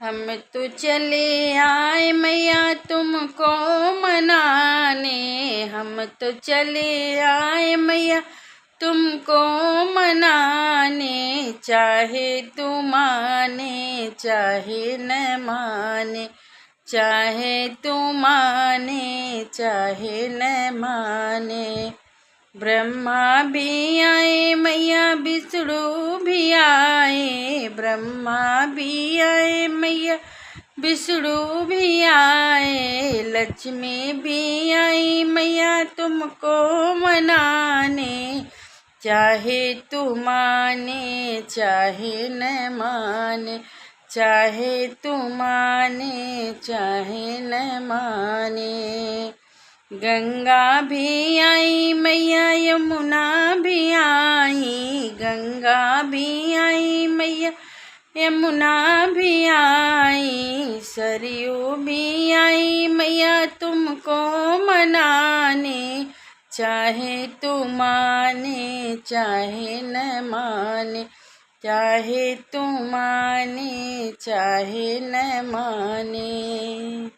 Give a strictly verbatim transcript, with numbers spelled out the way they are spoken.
हम तो चले आए मैया तुमको मनाने, हम तो चले आए मैया तुमको मनाने, चाहे तू माने चाहे न माने, चाहे तू माने चाहे न माने। ब्रह्मा भी आए मैया विष्णु भी आए, ब्रह्मा भी आए मैया विष्णु भी आए, लक्ष्मी भी आई मैया तुमको मनाने, चाहे तू माने चाहे न माने, चाहे तू माने चाहे न माने। गंगा भी आई मैया यमुना भी आई, गंगा भी आई मैया यमुना भी आई, सरयू भी आई मैया तुमको मनाने, चाहे तू माने चाहे न माने, चाहे तू माने चाहे न माने।